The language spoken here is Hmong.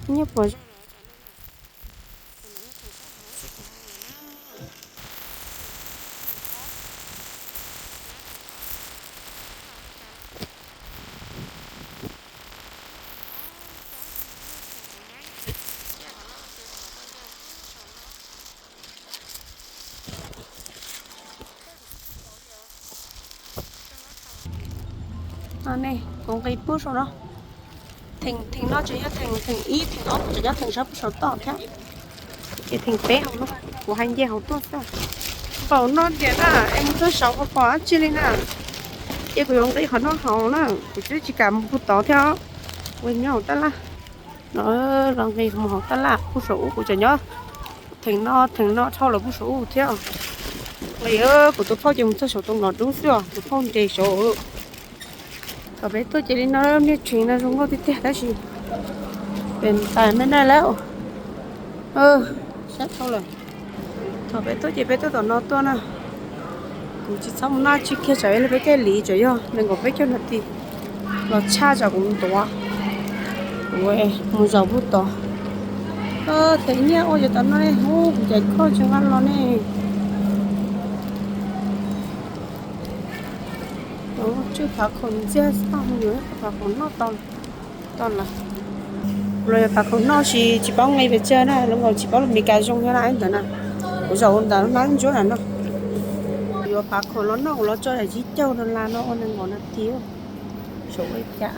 Nyiaj puas zoo? Nej, kuv nqis pub saum no. Theem, theem no tseem yog theem, theem ib, theem ob, kuv tseem nyob theem sab pub saum toj thiab. Ces theem peb hauv no, kuv hais nce hauv tuaj xwb. Npaum no tiag na, es mus txog saud puas pom dab tsi li na. Ces kuv yuav nqis qhov no hauv na, kuv twb tsis kam mus puag tod thiab. Kuv nyob hauv tab laj no, los nqis mus hauv tab laj pub saum ub, kuv tseem nyob theem no, theem no dhau lawm pub saum ub thiab. Nqis, kuv tus phauj ces mus txog saum tus nom dub xwb os, tus phauj nres saud. Thaum peb tuaj ces li no, niag tsev no zoo nkauj tiag tiag tab sis pem tais me na lawm. Sab dhau lawm. Thaum peb tuaj ces peb tuaj tom no tuaj na. Kuv tsis txhob mus noj tsis kiag tsam ib pliag peb caij liv tsam yog nees nkaum peb caug nas this los tshaj tsam kuv mus tuav. Kuv mus zaum pub tod. Theem nyiaj ua yog tom no ne, ub, kuv cais koj tsis nqa los ne. Tswj phav khaum ntxiag toj mus yuav phav khaum noj tau lawm. Los yog phav khaum noj tsis, tsis paub nqi pes tsawg na, lub nkaus tsis paub lub Meskas zoo thiab na ntawd na. Kuv zaum ntawm lub hnab ntsuab na no. Yuav phav khaum los noj, kuv los tso yam yib caug dollar no ua nees nkaum nas this. Saum ua cas